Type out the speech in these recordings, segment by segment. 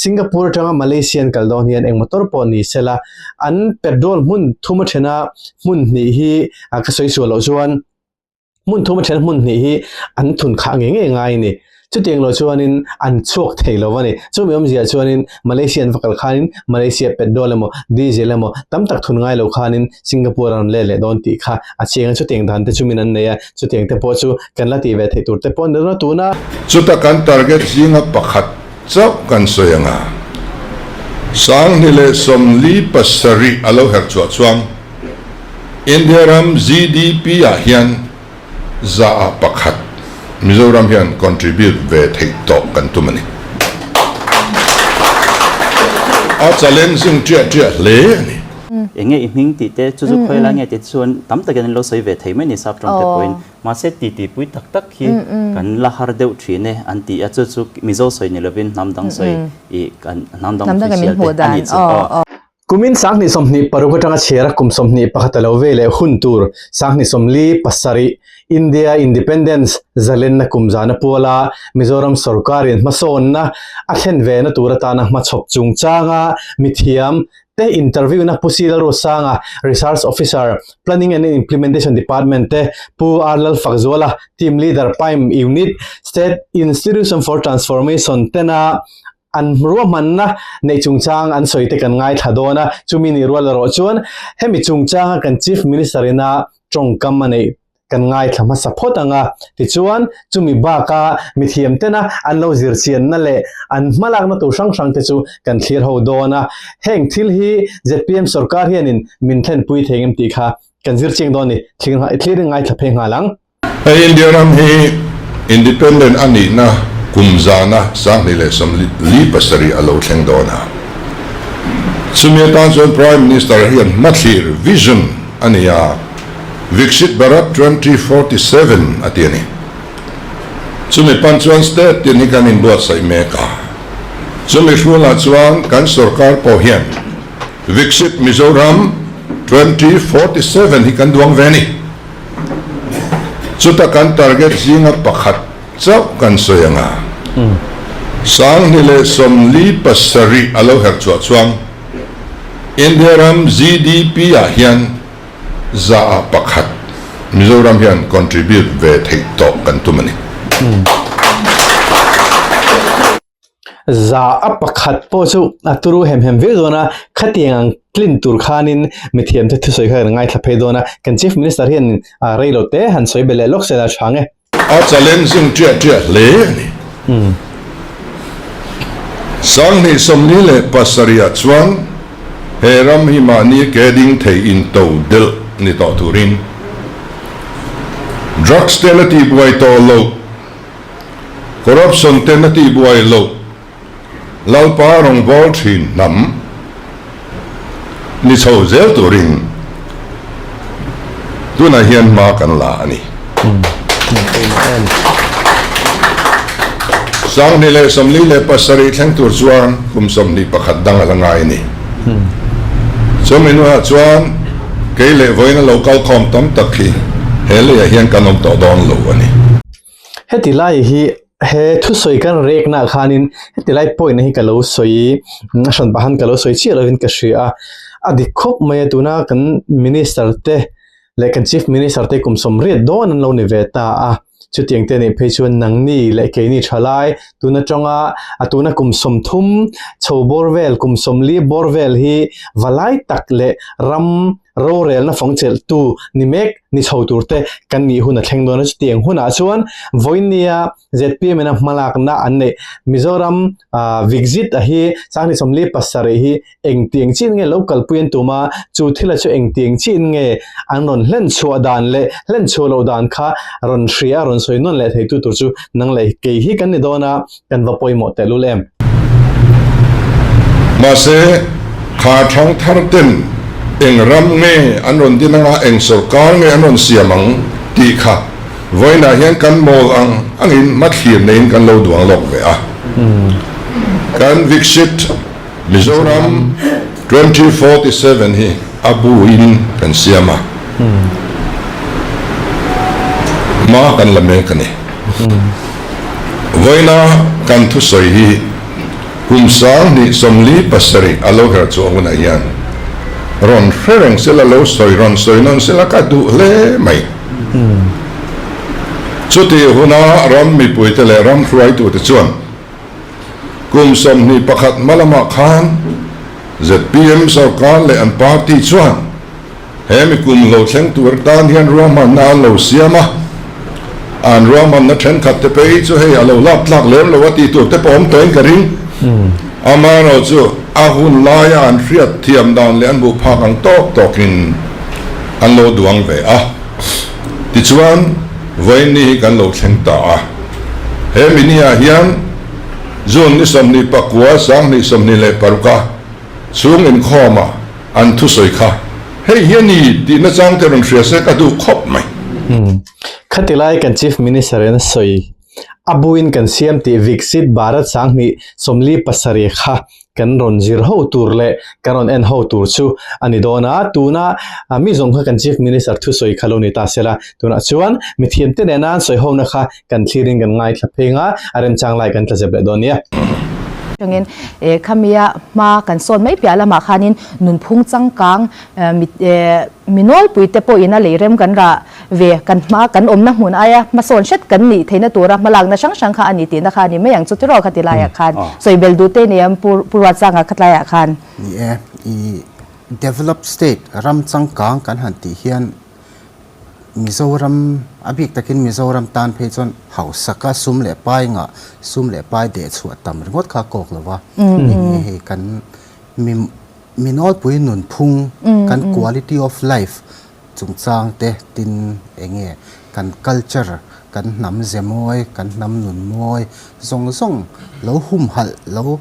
Singapore atanga Malaysia an kal dawn hian eng motor pawh ni sela an petrol hmun thum a thena hmun hnih hi ka sawi sual loh chuan hmun thum a then hmun hnih hi an thun khah ngei ngei ngai a ni. Chutiang lo chuanin an chhuak thei lo a ni. Chumi awmzia chuanin Malaysia an va kal khanin Malaysia petrol emaw diesel emaw tam tak thun ngai lo khanin Singapore a rawn let leh dawn tih kha a chiang a. Chutiang dan te chu min an nei a, chutiang te pawh chu kan la tih ve theih tur te pawh a ni dawn a tuna. Chuta kan target zinga pakhat chauh kan sawi ang a, 2047 a lo herh chhuah chuang India ram GDP ah hian 1% Mizoram hian contribute ve theih tawh kan tum a ni. A challenging ṭiah ṭiah hle a ni. Eng nge i hming tih te, chu chu khawi lai nge tih te chuan tam takin an lo sawi ve thei mai ni sap tawng te pawhin. Mahse titi pui tak tak hi kan la har deuh thin e an ti a, chu chu Mizo sawi ni lovin hnam dang sawi i kan hnam dang official te a nih chu aw. Kumin 2026 atanga chhiara kum 21 a lo ve leh hun tur 2047 India Independence zalenna kum zana puala Mizoram sorkarin hmasawnna a thlen vena tur atana hmachhawp chungchanga mithiam te interview na Pu Sila Ruatsanga, Research Officer, Planning and Implementation Department te Pu R Lalfakzuala, Team Leader, PIME Unit, State Institution for Transformation tena An ruahmanna neih chungchang an sawi te kan ngaithla dawn a, chumi nih rual erawh chuan hemi chungchanga kan Chief Minister ina tawngkam a neih kan ngaithla hmasa phawt ang a, tichuan chumi baka mithiam tena an lo zirchianna leh an hmalakna tur hrang hrang te chu kan thlir ho dawn a, heng thil hi zpm sorkar hianin min thlenpui thei ngem tih kha kan zirchiang dawn a ni, thlir in ngaithla phei nghal ang. Hei India ram hi Independent a nihna kum zana 2047 a lo thleng dawn a. Chumi atan chuan Prime Minister hian hmathlir, vision, a nei a, Viksit Bharat 2047 a ti a ni. Chumi pan chuan state tin hi kan inbuatsaih mek a. Chumi hrualah chuan kan sorkar pawh hian Viksit Mizoram 2047 hi kan duang ve a ni. Chuta kan target zinga pakhat chauh kan sawi ang a, 2047 a lo herh chhuah chuang India ram GDP ah hian 1% Mizoram hian contribute ve theih tawh kan tum a ni. 1% pawh chu a turu hem hem viau dawn a, khatiang ang tlin tur khanin mithiamte thusawi kha kan ngaithla phei dawn a, kan Chief Minister hian rei lo te han sawi belh leh lawk sela tha nge. A challenging ṭiah ṭiah hle a ni. 2047 ah chuan he ram hi mahni ke ding thei in to delh ni tawh turin drugs te la tihbuai tawh loh Corruption ten a tihbuai loh Lalpa rawngbâwl thin hnam ni chho zel turin tunah hian hma kan la a ni. 2047 thleng tur chuan kum 21 dang a la ngai a ni. Chumi hnuah chuan kei leh vawiin a lo kalkhawm tam tak hi he leiah hian kan awm tawh dawn lo a ni. Heti lai hi he thusawi kan rekna ah khanin heti lai point hi ka lo sawi a hran pah khan ka lo sawi chiah lovin ka hria a, a dik khawp mai a tuna kan minister te leh kan chief minister te kum sawmriat dawn an lo ni ve ta a, chutiang te nih phei chuan nangni leh keini thalai tuna tawng a tuna kum 30 chho bawr vel kum 40 bawr vel hi valai tak leh ram Rorelna fawng chelhtu ni mek ni chho tur te kan nih hun a thleng dawn a, chutiang hunah chuan vawinia zpm ina hmalakna an neih Mizoram Vikzit a hi 2047 hi engtiang chin nge lo kalpui an tum a, chu thila chu engtiang chin nge an rawn hlen chhuah dan leh hlen chhuah loh dan kha rawn hria rawn sawi nawn leh theitu tur chu nang leh kei hi kan ni dawn a, kan va pawimawh tehlul em? Mahse, kha thang thar ten eng ram nge an rawn din anga eng sorkar nge an rawn siam ang tih kha vawiinah hian kan mawl ang angin hmathlir neiin kan lo duang lawk ve a. Kan Viksit Mizoram 2047 hi a buin kan siam a, hma kan la mek a ni. Vawiina kan thusawi hi. Kum 2047 a lo her chhuah hunah hian rawn hre reng sela, lo sawi rawn sawi nawn sela ka duh hle mai. Chutih huna ram mipuite leh ram hruaitute chuan kum 21 hma lamah khan zpm sorkar leh an party chuan He mi kum lo thleng tur tan hian ruahmanna an lo siam a, an ruahmanna thenkhat te phei chu hei a lo lak tlak lem lo a tih tur te pawh awm tawhin ka ring. Amaherawh chu a hun laia an hriat thiam dan leh an hmuh phak ang tawk tawkin an lo duang ve a. Tichuan, vawiin ni hi kan lo thleng ta a. He mi niah hian June ni 29 2026 a chhung inkhawma An thusawi kha hei hi a ni tih nachang te rawn hria se ka duh khawp mai. Khati lai kan Chief Minister in a sawi, a buin kan siam tih Viksit Bharat 2047 kha kan rawn zir ho tur leh kan rawn en ho tur chu a ni dawn a, tuna mi zawng kha kan Chief Minister thusawi kha lo ni ta sela, tunah chuan mithiamte nena an sawi hona kha kan thlirin kan ngaithla pheng a, a remchang lai kan tla zep leh dawn nia. Atangin khamia hma kan sawn mai piah lamah khanin nunphung changkang mi nawlpui te pawhin a lei rem kan rah ve kan hma kan awmna hmun aia hmasawn hret kan nih theihna tura hmalakna hrang hrang kha a ni tihna kha a ni mai ang chu tiraw khati laiah khan sawi bel duh te nei ang Pu Ruatsanga khatlaiah khan. Ni e, i developed state ram changkang kan han tih hian Mizoram, a bik takin Mizoram tan phei chuan hausaka sum leh pai ngah, sum leh pai deh chhuah tam ringawt kha a kawk lo va. Eng nge hei kan mi mi nawlpui nunphung, kan quality of life chungchang te tin eng nge kan culture, kan hnam ze mawi, kan hnam nun mawi zawng zawng lo humhalh lo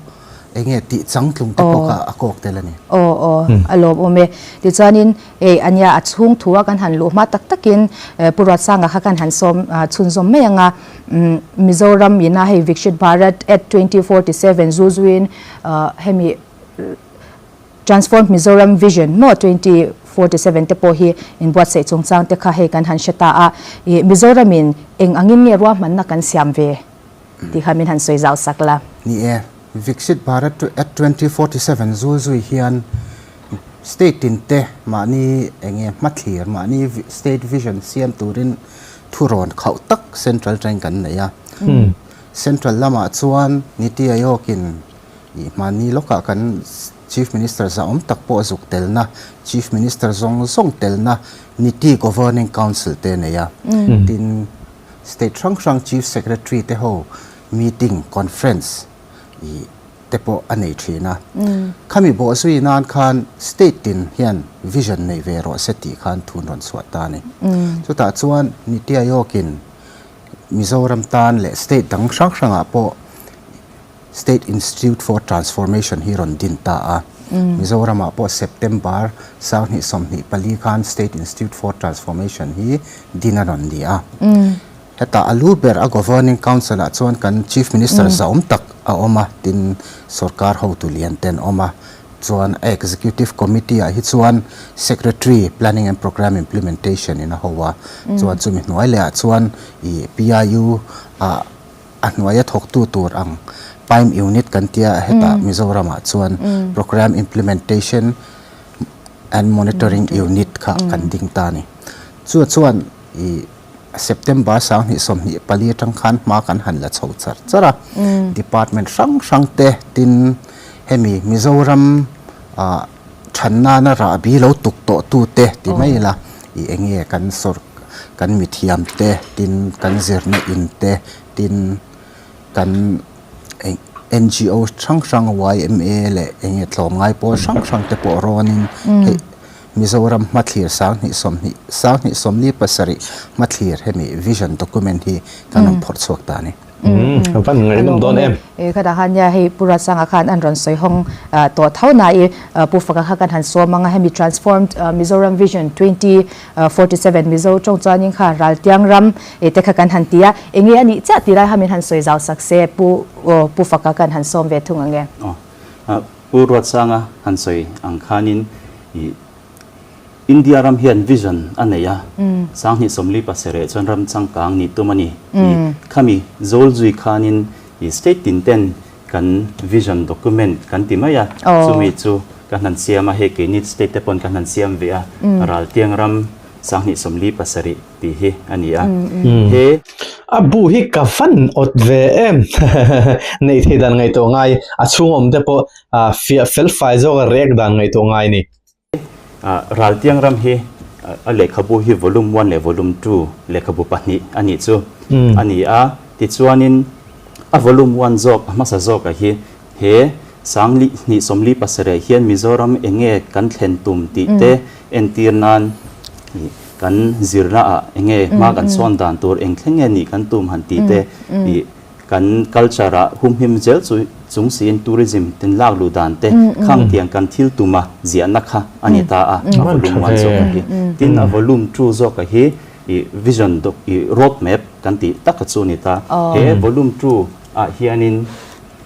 eng nge tih changtlung te pawh kha a kawk tel a ni. Aw aw, a lawmawm e. Tichuanin Ei, a nia, a chhung thu a kan han luh hma tak takin Pu Ruatsanga kha kan han sawm chhunzawm mai ang a. Mizoram ina hei Vikshit Bharat at 2047 zu zuin hemi Transformed Mizoram Vision maw 2047 te pawh hi inbuatsaih chungchang te kha hei kan han hre ta a. Mizoramin eng angin nge ruahmanna kan siam ve tih kha min han sawi zau sak la. Ni e, Vikshit Bharat at 2047 zu zui hian State tin te mahni eng nge hmathlir, mahni state vision siam turin thurawn khauh tak central atangin kan nei a. Central lamah chuan Niti Aayog-in ih mahni lawkah kan Chief Minister zahawm tak pawh zuk telna, Chief Minister zawng zawng telna Niti Governing Council te a nei a. Tin, state hrang hrang Chief Secretary te ho meeting, conference ih te pawh a nei thin a. Khami bawhzui nan khan state tin hian vision nei ve rawh se tih khan thun rawn chhuah ta a ni. Chutah chuan Niti Aayog-in Mizoram tan leh state dang hrang hrangah pawh State Institute for Transformation hi rawn din ta a. Mizoramah pawh September 2024 khan State Institute for Transformation hi din a rawn ni a. Hetah a lu ber a Governing Council ah chuan kan Chief Minister zahawm tak a awm a, tin sorkar hotu lian te an awm a, chuan a Executive Committee ah hi chuan Secretary, Planning and Programme Implementation in a ho a, chuan chumi hnuai leh ah chuan ih PIU ah a hnuaia thawktu tur ang PIME Unit kan tia hetah Mizoram ah chuan Programme Implementation and Monitoring Unit kha kan ding ta a ni. Chu chuan ih. September 2024 atang khan hma kan han la chho char char a, department hrang hrang te tin hemi Mizoram ah than nana rahbi lo tuk tawh tu te ti mai ila ih eng nge kan sawr kan mithiam te tin kan zirna in te tin kan eng NGO hrang hrang yma leh eng nge tlawmngai pawl hrang hrang te pawh rawnin hei Mizoram hmathlir 2027 hmathlir hemi vision document hi kan rawn phawrh chhuak ta a ni. A van ngaihnawm dawn em? Khatah khan nia hei Pu Ruatsanga khan an rawn sawi hawng tawh tho na i Pu Faka kha kan han sawm ang a, hemi Transformed Mizoram Vision 2047 Mizo tawng chuanin kha Raltiang ram te kha kan han ti a, enge a nih chiah tih lai kha min han sawi zau sak se Pu Pu Faka kan han sawm ve thung ang e. Pu Ruatsanga han sawi ang khanin ih India ram hian vision a nei a, 2047 chuan ram changkang nih tum a ni tih khami zawl zui khanin ih state tin ten kan vision document kan ti mai a, chumi chu kan han siam a, hei keini state te pawn kan han siam ve a, Raltiang ram 2037 tih hi a ni a, he. A bu hi ka van awt ve em neih theih dan ngaihtuah ngai, a chhung awm te pawh fiah fel fai zawk a rek dan ngaihtuah ngai a ni. Raltiang ram hi a lehkhabu hi volume one leh volume two lehkhabu pahnih a nih chu a ni a. Tichuanin a volume one zawk a hmasa zawka hi he 2027 hian Mizoram eng nge kan thlen tum tih te entir nan kan zirnaah eng nge hma kan sawn dan tur eng thleng nge nih kan tum han tih te Kan culture ah humhim zel chu chung siin tourism tin lak luh dan te khang tiang kan thil tuma ziahna kha a ni ta a, a volume one zawk a hi. Tin a volume two zawk a hi i vision doc i road map kan tih tak a chu a ni ta. He volume two ah hianin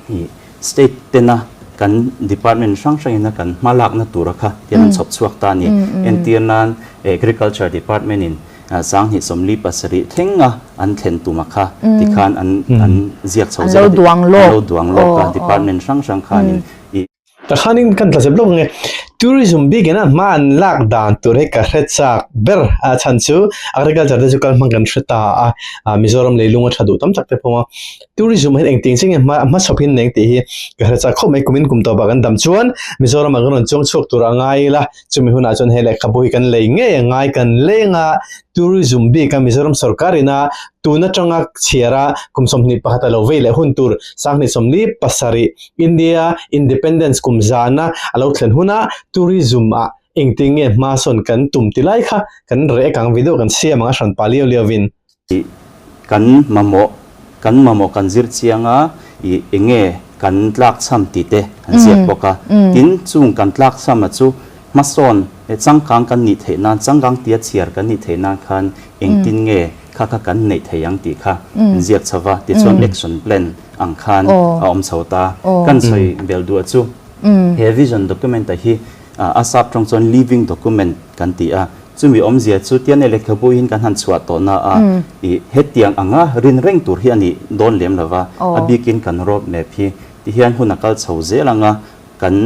i state tena kan department hrang hrangina kan hma lakna tura kha tian an chhawp chhuak ta a ni. Entir nan agriculture department in 2047 thlenga an thlen tuma kha tikhan an an ziak chho zel a, an lo duang lawk a department hrang hrang khanin i. Takhanin kan tla zep lawk ange tourism bikin a hma an lak dan tur hi ka hre chak ber a chhan chu agriculture te chu kal hmang kan hre ta a Mizoram leilung a tha duh tam tak te pawh a tourism hian engtin che nge hma hmachhawp hin neng tih hi ka hre chak khawp mai kumin kum tawpah kan dam chuan Mizoram ah kan rawn chuang chhuak tur a ngai ila. Chumi hunah chuan he lehkhabu hi kan lei ngei a ngai kan leng a, tourism bik a Mizoram sorkar ina tun atanga chhiar a kum 21 a lo vei leh hun tur 2037 India Independence kum zana a lo thlen huna tourism ah engtin nge hma sawn kan tum ti lai kha kan reh kang video kan siam ang a hran pa liau liau in. Ih kan mamawh kan mamawh kan zir chiang a, ih enge kan tlak cham tih te an ziak bawk a. Tin, chung kan tlak cham a chu hmasawn leh changkang kan nih theih nan, changkang tia chhiar kan nih theih nan khan engtin nge kha kha kan neih thei ang tih kha an ziak chho va. Tichuan action plan ang khan a awm chho ta. Kan sawi belh duah chu he vision document-a hi a sap tawng chuan living document kan ti a. Chumi awmzia chu tian e lehkhabu in kan han chhuah tawh na a, ih hetiang anga rin reng tur hi a nih dawn lem lo va, a bikin kan road map hi ti hian hun a kal chho zel anga kan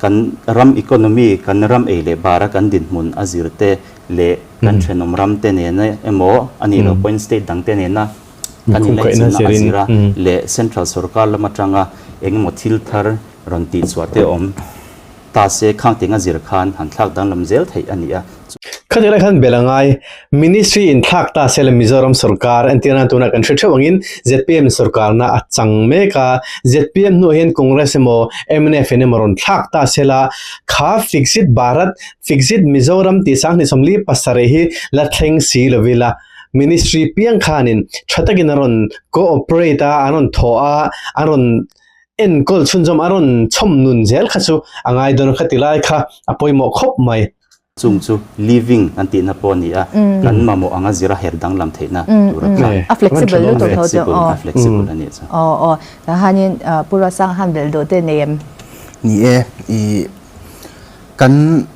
kan ram economy, kan ram ei leh bara kan dinhmun a zir te leh kan thenawm ram te nena emaw a nih loh pawhin state dang te nena kan inlaichinna a zir a leh central sorkar lam atanga engemaw thil thar rawn tihchhuah te awm. Ta se khang teng a zir khan han thlak danglam zel theih a ni a. Khatiang lai khan bel a ngai. Ministry in thlak ta se le Mizoram sorkar entir nan tunah kan hre theuh angin zpm sorkarna a chang mek a. Zpm hnuah hian Congress emaw mnf in emaw rawn thlak ta se la kha Fixit Bharat, Fixit Mizoram tih 2037 hi la thleng si lo ila Ministry piang khanin tha takin a rawn cooperate a, an rawn thawh a, an rawn enkawl chhunzawm a rawn chhawm nun zel kha chu a ngai dawn kha ti lai kha a pawimawh khawp mai. Chung chu living an tihna pawh a ni a, kan mamawh anga zira her danglam theihna tur a kha. A flexible lutuk tho chu. A flexible a nih chu. Aw aw, tahanin Pu Ruatsanga han belh duh te nei em? Ni e, i kan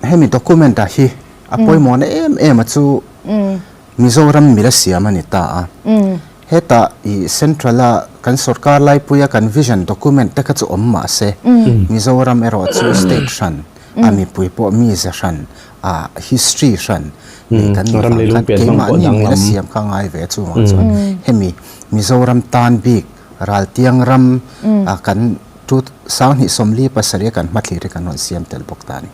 hemi document ah hi a pawimawhna em em a chu Mizoram mila siam a ni ta a. Heta i Central a kan sorkar laipuia kan vision document te kha chu awm mah se, Mizoram erawh chu state hran, a mipui pawh mize hran, a history hran nei kan nih vang khan keimahni mila siam kha ngai ve chungah chuan hemi Mizoram tan bik Raltiang ram a kan 2047 a kan hmathlir hi kan rawn siam tel bawk ta a ni.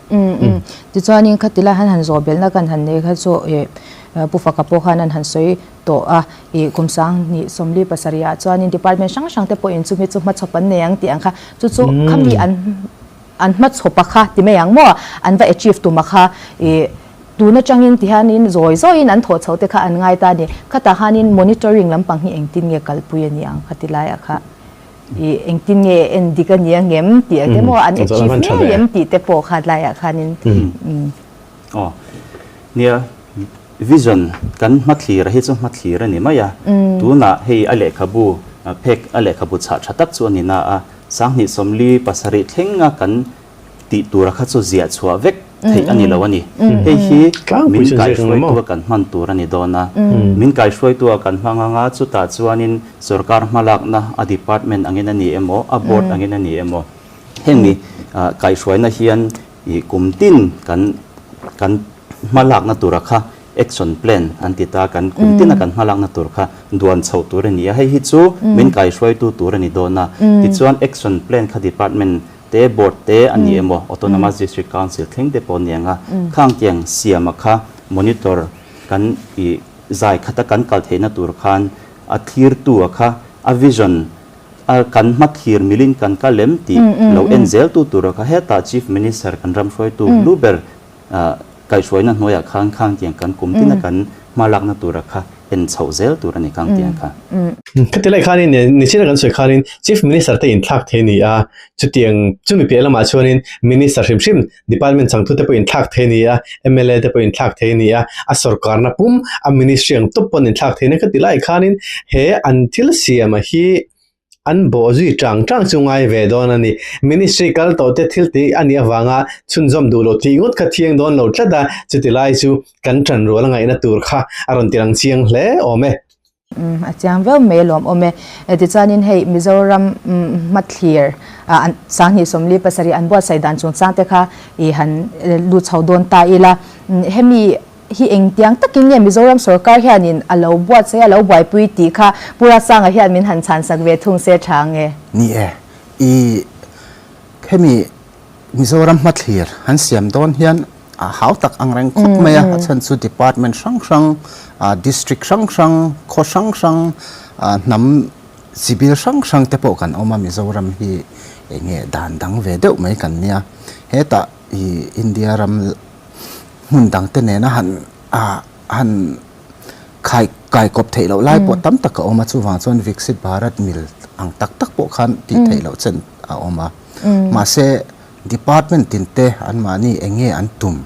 Tichuanin khatilai han han zawhbelhna kan han nei kha chu Pu Faka pawh khan an han sawi tawh a, ih kum 2047 ah chuanin department hrang hrang te pawhin chumi chu hmachhawp an nei ang tih ang kha chu chu khami an an hmachhawp a kha ti mai ang maw an va achieve tum a kha ih tun atangin ti hianin zawi zawiin an thawh chho te kha an ngai ta a ni khatah khanin monitoring lampang hi engtin nge kalpui a ni ang kha ti laiah kha ih engtin nge en dik a ni ang em tih te maw an achieve ngei em tih te pawh kha laiah khanin. Aw, nia, vision kan hmathlir hi chu hmathlir a ni mai a. Tunah hei a lehkhabu phek a lehkhabu chhah tha tak chu a ni na a, 2047 thlenga kan tih tura kha chu ziah chhuah vek. theih a ni lo a ni. Hei hi min kaihruaitu a kan hman tur a ni dawn a. Min kaihruaitu a kan hmang anga chutah chuanin sorkar hmalakna a department angin a ni emaw, a board angin a ni emaw, heng mi kaihruaina hian ih kum tin kan kan hmalakna tura kha action plan an ti ta, kan kum tina kan hmalakna tur kha duan chhoh tur a ni a. Hei hi chu min kaihruaitu tur a ni dawn a. Tichuan action plan kha department te board te a ni emaw Autonomous District Council thleng te pawh a ni ang a, khang tiang siama kha monitor kan ih zai khata kan kal theihna tur khan a thlirtu a kha a vision a kan hma thlir milin kan kal em tih lo en zel tu tur a kha hetah Chief Minister kan ram hruaitu lu ber Kaihhruaina hnuaiah khan khang tiang kan kum tina kan hma lakna tura kha en chhoh zel tur a ni khang tiang kha. Khati lai khanin nichina kan sawi khanin Chief Minister te inthlak thei a ni a, chutiang chumi piah lamah chuanin Minister hrim hrim Department changtu te pawh inthlak thei a ni a, mla te pawh inthlak thei a ni a, a sorkarna pum a Ministry ang tawp pawn inthlak thei a ni. Khati lai khanin he an thil siama hi An bawh zui tang tang chu ngai ve dawn a ni. Ministry kal tawh te thil tih a nih avanga chhunzawm duh loh tih ngawt kha thiang dawn lo tlat a, chuti lai chu kan tan rual a ngaihna tur kha a rawn ti lang chiang hle awm e. Umm a chiang viau mai alawm awm e. Tichuanin hei Mizoram hmathlir 27 27 an buatsaih dan chungchang te kha i han lut chho dawn ta ila. Hemi Hi engtiang takin nge Mizoram sorkar hianin a lo buatsaih a lo buaipui tih kha Pu Rasanga hian min han chhansak ve thung se tha nge? Ni e, i hemi Mizoram hmathlir han siam dawn hian a hau tak ang reng khawp mai a, a chhan chu department hrang hrang, district hrang hrang, khaw hrang hrang, hnam chibil hrang hrang te pawh kan awm a, Mizoram hi enge dan dang ve deuh mai kan nia, hetah i India ram hmun dangte nena han ah han khai kai kawp theih loh lai pawh tam tak a awm a, chuvang chuan Viksit Bharat mil ang tak tak pawh khan tih theih loh chen a awm a. Mahse department tin te anmahni eng nge an tum,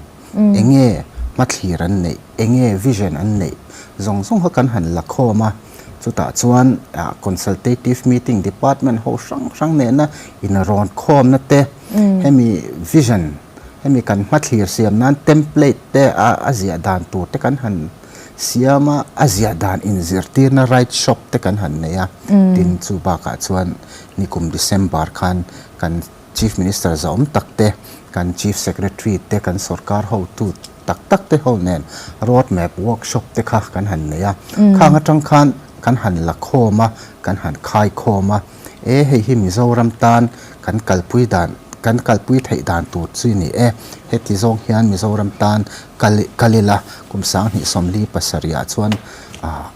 eng nge hmathlir an neih, eng nge vision an neih zawng zawng kha kan han la khawm a, chutah chuan ah consultative meeting department ho hrang hrang nena inrawn khawmna te hemi vision Hemi kan hmathlir siam nan template te a a ziah dan tur te kan han siam a, a ziah dan inzirtirna write shop te kan han nei a, tin chu bakah chuan nikum December khan kan Chief Minister zahawm tak te, kan Chief Secretary te, kan sorkar hotu tak tak te ho nen road map workshop te kha kan han nei a, khang atang khan kan han la khawm a, kan han khai khawm a. E, hei hi Mizoram tan kan kalpui dan, kan kalpui theih dan tur chu ni e. Heti zawng hian Mizoram tan kal kal ila kum 2047 ah chuan ah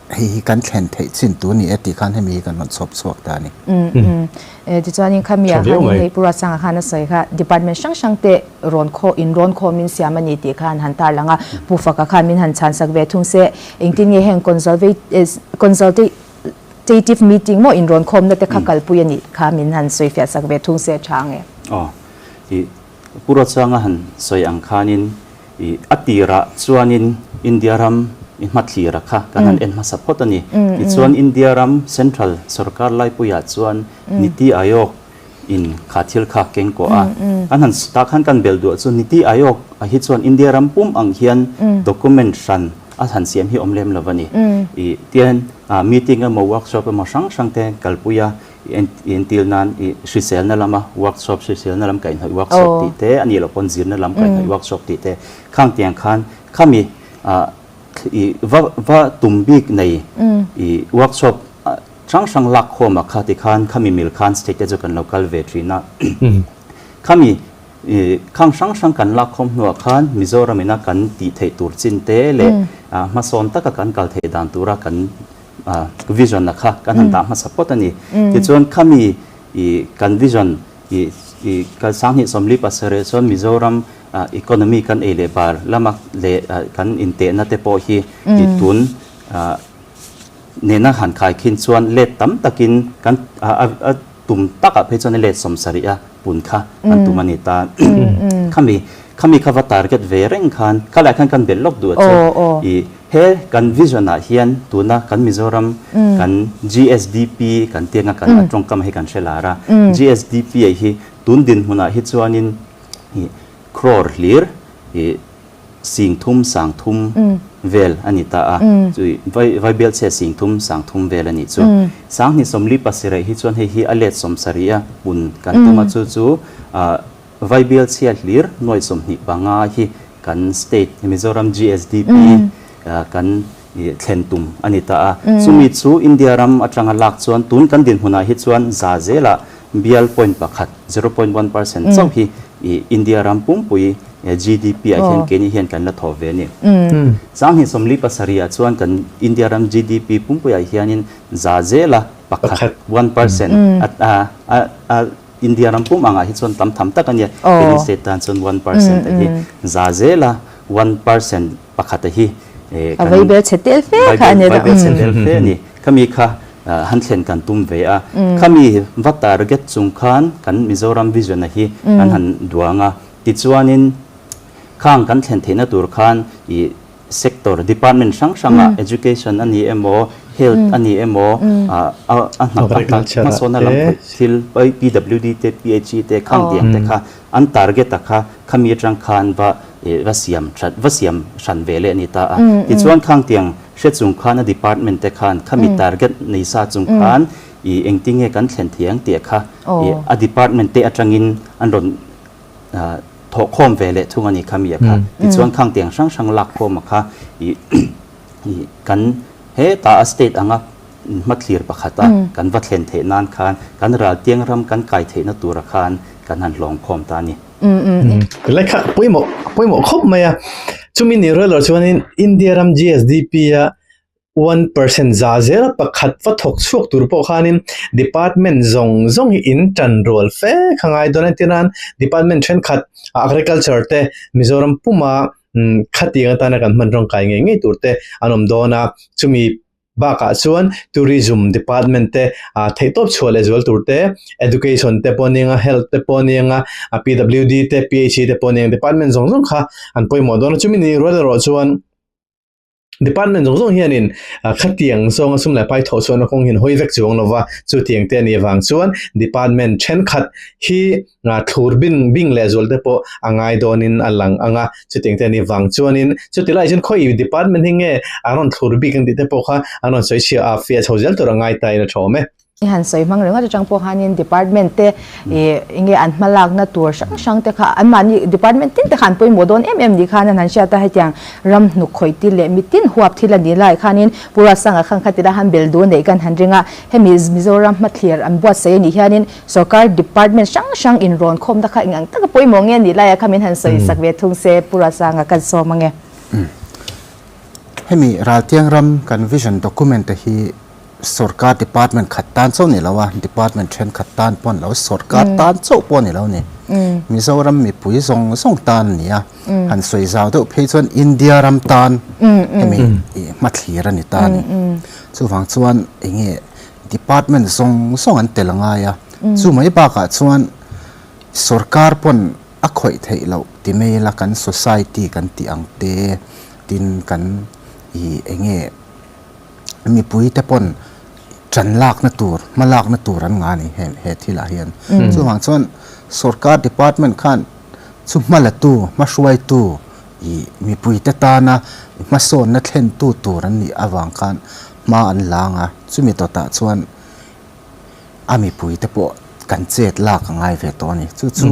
hei hi kan thlen theih chin tur ni e tih khan hemi hi kan rawn chhawp chhuak ta a ni. Umm umm. E, tichuanin khami ah khanin hei Pu Ruatsanga khan a sawi kha department hrang hrang te rawn khaw in rawn khawmin siam a ni tih khan han tarlang a. Pu Faka khan min han chhansak ve thung se engtin nge heng consulta Tative meeting maw inrawn khawmna te kha kalpui a nih kha min han sawi fiah sak ve thung se tha ang e. Aw, i Pu Ruatsanga han sawi ang khanin i a tirah chuanin India ram i hmathlira kha kan han en hmasa phawt a ni. Tichuan India ram Central sorkar laipuiah chuan Niti Aayog in kha thil kha keng kawh a. Kan han tah khan kan belh duah chu Niti Aayog ah hi chuan India ram pum ang hian document hran a han siam hi awm lem lo a ni. I tian meeting emaw workshop emaw hrang hrang te kalpui a entir nan i hriselna lama workshop hriselna lam kaihhnawih workshop tih te a nih loh pawn zirna lam kaihhnawih workshop tih te khang tiang khan khami i va va tum bik nei i workshop Hrang hrang lak khawm ah kha tikhan khami mil khan state te chu kan lo kal ve thin a. Khami khang hrang hrang kan lak khawm hnuah khan Mizoram ina kan tih theih tur chin te leh hmasawn taka kan kal theih dan tura kan vision a kha kan han dah hmasa phawt a ni. Tichuan khami kan vision kal 2047 chuan Mizoram economy kan ei leh bar lama leh kan intehna te pawh hi tun Nena han khai khin chuan let tam takin kan a tum takah phei chuan let 70 a pun kha kan tum a ni ta. Khami khami kha va target ve reng khan khalai khan kan belh lawk duh a chu i he kan vision ah hian tuna kan Mizoram kan GSDP kan tianga kan a tawngkam hi kan hre lar a. GSDP ah hi tun dinhmunah hi chuanin i. Crore hlir i 30 30 vel a ni ta a, chu vai bialchhe 30 30 vel a nih chu. 2047 hi chuan hei hi a let 70 a pun kan tum a, chu chu vai bialchhia hlir nuai 25 hi kan state Mizoram GSDP kan thlen tum a ni ta a. Chumi chu India ram atanga lak chuan tun kan dinhmunah hi chuan za zelah bial point pakhat, 0.1%, chauh hi India ram pumpui GDP ah hian keini hian kan la thawh ve a ni. 2047 ah chuan kan India ram GDP pumpuiah hianin za zela pakhat, 1%, a India ram pum angah hi chuan tam tham tak a nia. Keini state tan chuan 1% a hi za zela 1% pakhat a hi kan vaibel chhe tel fe kha a ni. Vaibel chhe tel fe a ni. Khami kha han thlen kan tum ve a. Khami va target chung khan kan Mizoram vision a hi kan han duang a. Tichuanin khang kan thlen theihna tur khan i sector department hrang hrangah education a ni emaw health a ni emaw a hna hmasawnna lam thil PWD te PHE te khang tiang te kha an target a kha khami atang khan va va siam that va siam hran ve leh a ni ta a. Tichuan khang tiang hre chung khan a department te khan khami target nei sa chung khan i engtinge kan thlen thei ang tih kha i a department te atangin an rawn thawhkhawm ve leh thung a ni khami a kha. Tichuan khang tiang hrang hrang lak khawm a kha i kan heta a state anga hmathlir pakhata kan va thlen theih nan khan kan raltiang ram kan kai theihna tura khan kan han hlawng khawm ta a ni. Tilai kha pawimawh pawimawh khawp mai a, chumi ni rual loh chuanin India ram GSDP a 1% za zel pakhat va thawk chhuak tur pawh khanin department zawng zawng hi in tan rual fe kha ngai dawn a entir nan department thenkhat agriculture te Mizoram puma khatiang atana kan hman rawng kai ngei ngei tur te an awm dawn a, chumi Bakah chuan Tourism Department te theihtawp chhuah leh zual tur te, Education te pawh aniang a, Health te pawh aniang a, PWD te, PHE te pawh aniang department zawng zawng kha an pawimawh dawn a. Chumi ni rual erawh chuan department zawng zawng hianin khatiang zawnga sum leh pai thawh chhuahna kawng hian hawi vek chuang lo va, chutiang te a nih avang chuan department thenkhat hi thlur bing bing leh zual te pawh a ngai dawnin a lang ang a, chutiang te a nih vang chuanin chuti lai chuan khawi department hi nge an rawn thlur bik ang tih te pawh kha an rawn sawi chhia a, fiah chho zel tur a ngai ta in a tha awm e. I han sawi hmang ringawt atang pawh khanin department te ih enge an hma lakna tur hrang hrang te kha anmahni department tin te kha an pawimawh dawn em em ni khan an han hriat a, hetiang ram hnuk khawih thil leh mitin huap thil a nih lai khanin Pu Ruatsanga khan khatila han bel duh neih kan han ring a, hemi Mizoram hmathlir an buatsaih a nih hianin Sorkar department hrang hrang inrawn khawmna kha eng ang taka pawimawh nge nih laiah kha min han sawi sak ve thung se Pu Ruatsanga kan sawm ange. Hemi Raltiang ram kan vision document te hi sorkar department khat tan chauh ni lo a, department thenkhat tan pawh ni lo, sorkar tan chauh pawh ni lo ni. Mizoram mipui zawng zawng tan a ni a, han sawi zau deuh phei chuan India ram tan hemi hmathlir a ni ta a ni. Chuvang chuan enge Department zawng zawng an tel a ngai a, chu mai bakah chuan sorkar pawn a khawih theih loh ti mai ila kan society kan tih ang te tin kan ih eng nge mipui te pawn ṭan lakna tur hma lakna tur an ngah a ni he he thilah hian. Chuvang chuan sorkar department khan chu hma la tu hma hruaitu ih mipuite tana hmasawnna thlentu tur an nih avang khan hma an lang a, chumi tawtah chuan a mipuite pawh kan chet lak a ngai ve tawh a ni. Chu chu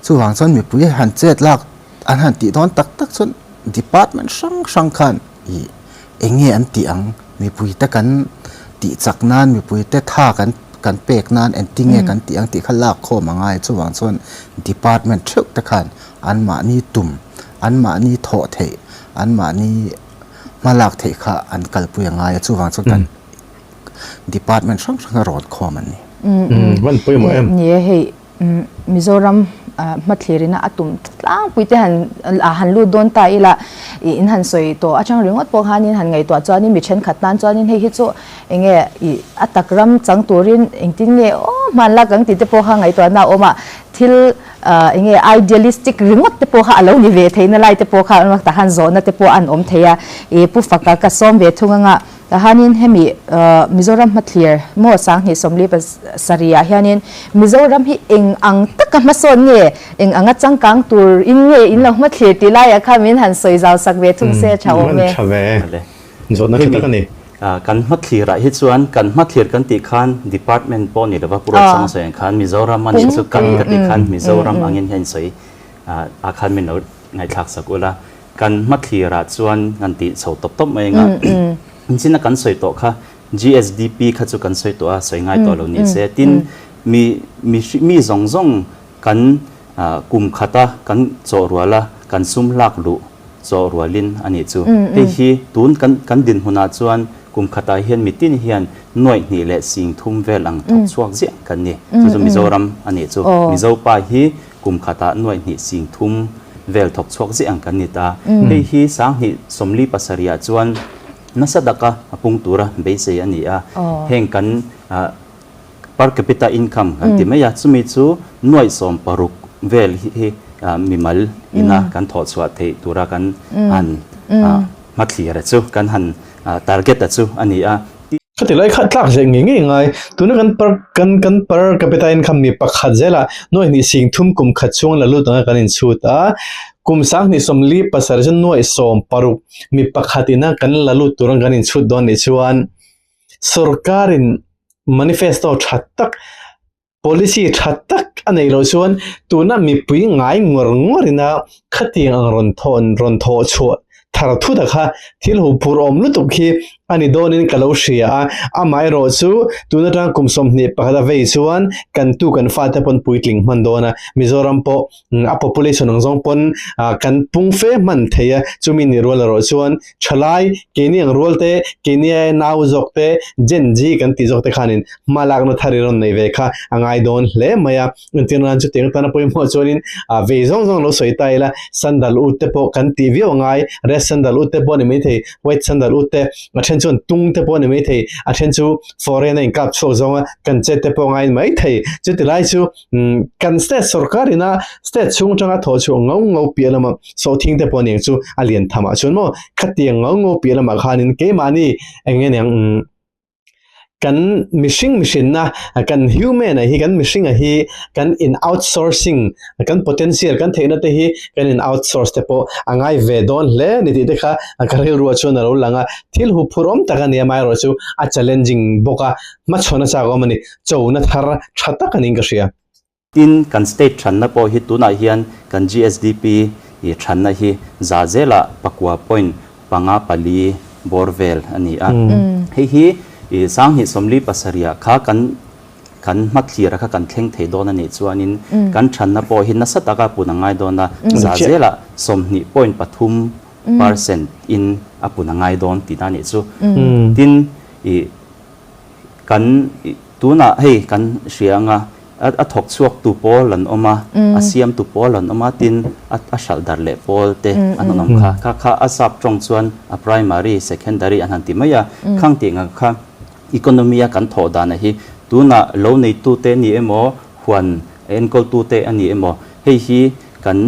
chuvang chuan mipui han chet lak an han tih dawn tak tak chuan department hrang hrang khan ih eng nge an tih ang, mipuite kan tih chak nan, mipuite tha kan kan pek nan engtinge kan tih ang tih kha lak khawm a ngai. Chuvang chuan department theuh te khan anmahni tum, anmahni thawh theih, anmahni hma lak theih kha an kalpui a ngai a, chuvang chuan kan department hrang hrang a rawn khawm an ni. Van pawimawh em? Ni e, hei Mizoram hmathlir ina a tum tlangpui te han han lut dawn ta ila in han sawi tawh atang ringawt pawh khanin han ngaihtuah chuanin mi thenkhat tan chuanin hei hi chu enge ih a tak ram chang turin engtin nge aw hman lak ang tih te pawh kha ngaihtuahna a awm a, thil Eng nge idealistic ringawt te pawh kha a lo ni ve theihna lai te pawh kha an tah khan zawhna te pawh an awm thei a, i Pu Faka ka sawm ve thung anga. Tahanin hemi Mizoram hmathlir maw 2020 ah hianin Mizoram hi eng ang taka hmasawn nge, eng anga changkang tur in nge in lo hmathlir tih laiah khan min han sawi zau sak ve thung se a tha awm e. Tha ve. Zawhna tha tak a ni. Kan hmathlir ah hi chuan kan hmathlir kan tih khan department pawh ni lova Pu Ruatsanga sawi ang khan Mizoram a nih chu kan ka tih khan Mizoram angin hian sawi ah khan min lo ngaihthlak sak ula. Kan hmathlir ah chuan kan tih chho tawp tawp mai anga inchina kan sawi tawh kha GSDP kha chu kan sawi tawh a, sawi ngai tawh lo ni se. Tin, mi mi mi zawng zawng kan kum khata kan chawh ruala kan sum lak luh chawh rualin a nih chu. Hei hi tun kan kan dinhmunah chuan kum khatah hian mitin hian nuaih hnih leh sing thum vel ang thawk chhuak ziah kan ni. Chu chu Mizoram a nih chu. Mizo pa hi kum khatah nuaih hnih sing thum vel thawk chhuak ziah ang kan ni ta. Hei hi 2077 ah chuan nasa taka a pung tura beisei a ni a. Heng kan per capita income kan ti mai a, chumi chu nuaih 16 vel hi mimal ina kan thawh chhuah theih tura kan han hmathlir a chu, kan han target a chu a ni a. Khati lai kha tlak zeh ngei ngei ngai, tuna kan per kan kan per capita income mi pakhat zela nuaih hnih sing thum kum khat chhung la lut anga kan inchhut a, kum 2037 chu nuaih 16 mi pakhat ina kan la lut tur anga kan inchhut dawn nih chuan sorkarin manifesto tha tak Policy tha tak a neih loh chuan tuna mipui ngai ngawr ngawrin a khatiang ang rawn thawn rawn thawh chhuah thar thut a kha thil hu phur awm lutuk hi a ni dawnin ka lo hria a, amaherawh chu tun atang kum 21 a vei chuan kan tu kan fate pawn puitling hman dawn a, Mizoram pawh a population ang zawng pawn kan pung fe hman thei a, chumi ni rual erawh chuan thalai keini ang rual te, keini aia nau zawk te, Gen Z kan tih zawk te khanin hma lakna thar i rawn nei ve kha a ngai dawn hle mai a. Entir nan chutiang atana pawimawh chuanin vei zawng zawng lo sawi ta ila, sandal ut te pawh kan tih viau a ngai, red sandal ut te pawh a ni maithei, white sandal ut te, a then chuan tung te pawh a ni maithei, a then chu foreign a inkap chhuak zawnga kan chet te pawh a ngai maithei. Chuti lai chu Kan state sorkar ina state chhung atanga thawh chhuah ngau ngau piah lama sawhthing te pawh aniang chu a lian tham ah chuan maw khatiang ngau ngau piah lamah khanin keimahni eng nge niang kan mihring mihrinna kan human a hi kan mihring a hi kan in outsourcing kan potential kan theihna te hi kan in outsource te pawh a ngai ve dawn hle ni tih te kha ka rilru ah chuan a lo lang a thil huphurh awm tak a ni a amaherawhchu a challenging bawk a hmachhawn a chak awm a ni. Chona thar tha tak a niin ka hria. Tin, kan state thanna pawh hi tunah hian kan GSDP i thanna hi za zelah pakua point panga pali bawr vel a ni a. Hei hi i 2047 ah kha kan kan hmathlir a kha kan thleng thei dawn a nih chuanin kan thanna pawh hi nasa taka pun a ngai dawn a, za zelah 20 point pathum percent in a pun a ngai dawn tihna a nih chu. Tin, i Kan tunah hei kan hria anga a thawk chhuak tu pawl an awm a, a siam tu pawl an awm a, tin a hralh dar leh pawl te an han awm kha. Kha kha a sap tawng chuan a primary, secondary an han ti mai a. Khang tih ang kha economy a kan thawh dan a hi tunah lo neitu te a ni emaw, huan enkawl tu te a ni emaw, hei hi kan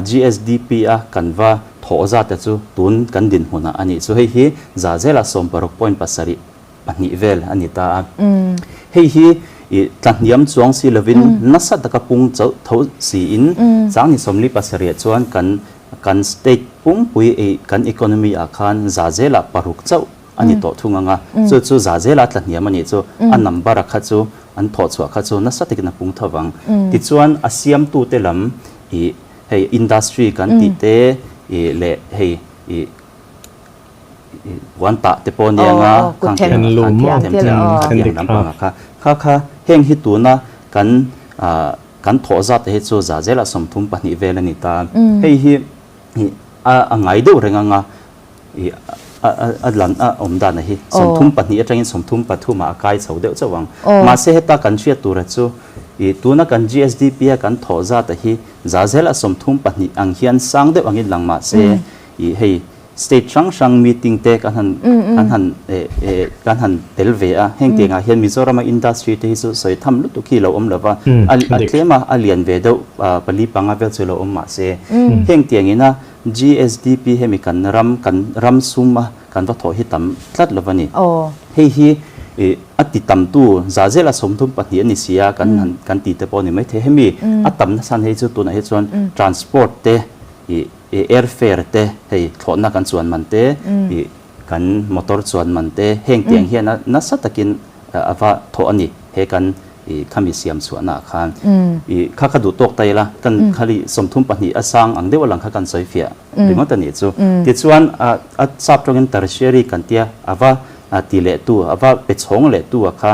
GSDP a kan va thawh zat te chu tun kan dinhmunah a nih chu. Hei hi za zela 16 point pasarih pahnih vel a ni ta a. Hei hi i tlahniam chuang si lovin nasa taka pung chauh tho siin 2047 chuan kan kan state pumpui ei kan economy ah khan za zelah paruk chauh a ni tawh thung ang a. Chu chu za zela tlahniam a nih chu a number a kha chu an thawh chhuah kha chu nasa takin a pung tho vang. Tichuan a siamtute lam i hei industry kan tih te i leh hei i puan tah te pawh nia nga khang tiang lampang ah kha kha kha heng hi tuna kan kan thawh zat te hi chu za zelah 32 vel a ni ta hei hi a ngai deuh reng anga a lan a awm dan a hi 32 atangin 33 ah a kai chho deuh chauh ang mahse heta kan hriat tura chu tuna kan GSDP a kan thawh zat a hi za zelah 32 ang hian sang deuh angin lang mahse hei State hrang hrang meeting te kan han kan han kan han tel ve a, heng tiangah hian Mizorama industry te hi chu sawi tham lutuk hi lo awm lo va, a tlem a, a lian ve deuh pali panga vel chu lo awm mahse heng tiangin a GSDP hemi kan ram kan ram sum a. kan va thawh hi tam tlat lo a ni. Hei hi a ti tamtu za zela 34 a ni si a, kan han kan ti te pawh a ni maithei. Hemi a tam nasa hei chu tunah hi chuan transport te ih airfare te hei thlawhna kan chuan man te ih kan motor chuan man te heng tiang hian a nasa takin a va thawh a ni he kan ih khami siam chhuahna ah khan ih kha kha duh tawk ta ila kan khali 32 a sang ang deuh a lang kha kan sawi fiah ringawt a nih chu. Tichuan a sap tawngin tertiary kan tia a va ti leh tu a va pe chhawng leh tu a kha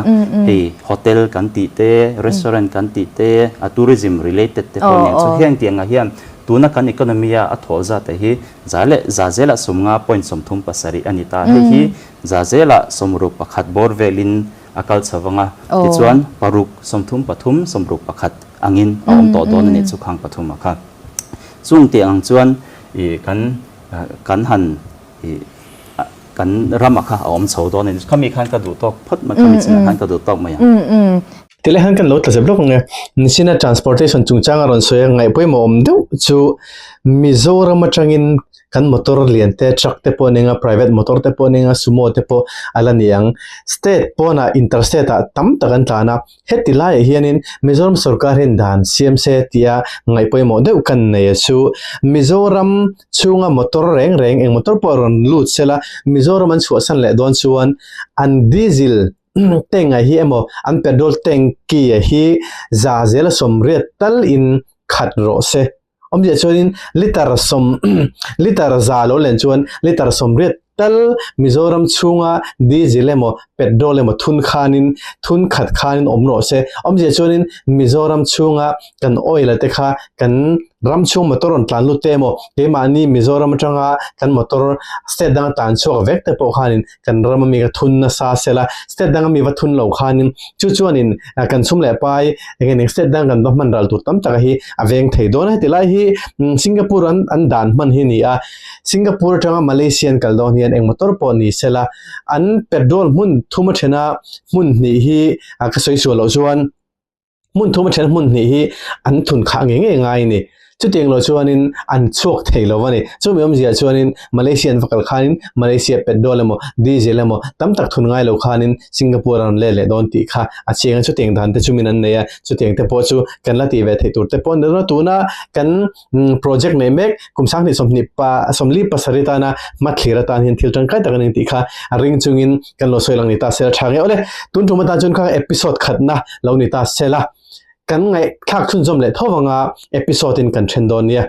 hei hotel kan tih te restaurant kan tih te a tourism related te pawh nen chu heng tiangah hian tuna kan economy a a thawh zat te hi za leh za zelah 50 point 37 a ni ta. Hei hi za zelah 61 bawr velin a kal chho vang a, tichuan paruk 33 61 angin a awm tawh dawn a nih chu khang pathum ah kha. Chung tih ang chuan ih kan kan han ih kan ram ah kha a awm chho dawn a ni. Khami khan ka duh tawk phawt mai, khami chinah khan ka duh tawk mai ang. Tilai khan kan lo tla zep lawk ang e. Nichina transportation chungchang a rawn sawi a, ngaihpawimawh awm deuh chu Mizoram atangin kan motor lian te truck te pawh a ning a, private motor te pawh a ning a, sumo te pawh a la ni ang. State pawnah interstate ah tam tak an tlan a, heti laiah hianin Mizoram sorkar hian dan siam se tia ngaihpawimawh deuh kan nei a chu Mizoram chhunga motor reng reng eng motor pawh rawn lut sela Mizoram an chhuahsan leh dawn chuan an diesel tank ah hi emaw an petrol tanky ah hi za zela 80 tal in khat rawh se. Awmzia chuanin liter sawm liter za lo len chuan liter 80 tal Mizoram chhunga diesel emaw petrol emaw thun khanin thun khat khanin awm rawh se. Awmzia chuanin Mizoram chhunga kan oil te kha kan ram chhung motor rawn tlan lut te emaw keimahni Mizoram atanga kan motor state danga tlan chhuak vek te pawh khanin kan ram ami ka thun nasa sela state dang ami va thun lo khanin chu chuanin kan chhum leh pai enge ning state dang kan va hman ral tur tam taka hi a veng thei dawn a heti lai hi Singapore an an dan hman hi ni a Singapore atanga Malaysia an kal dawn hian eng motor pawh ni sela an petrol hmun thuma thena hmun hnih hi ka sawi sual loh chuan Hmun thum a then hmun hnih hi an thun khah ngei ngei ngai a ni. Chutiang lo chuanin an chhuak thei lo a ni. Chumi awmzia chuanin Malaysia an va kal khanin Malaysia petrol emaw diesel emaw tam tak thun ngai lo khanin Singapore a rawn let leh dawn tih kha a chiang a. Chutiang dan te chu min an nei a, chutiang te pawh chu kan la tih ve theih tur te pawh a ni dawn a. Tuna kan project nei mek kum 20 20 pa 47 tana hmathlir atan hian thil tangkai tak a ni tih kha a ring chungin kan lo sawi lang ni ta sela tha nge awle tun tum atan chuan kha episode khatna lo ni ta sela kan ngaihthlak chhunzawm leh tho vanga episode in kan then dawn nia.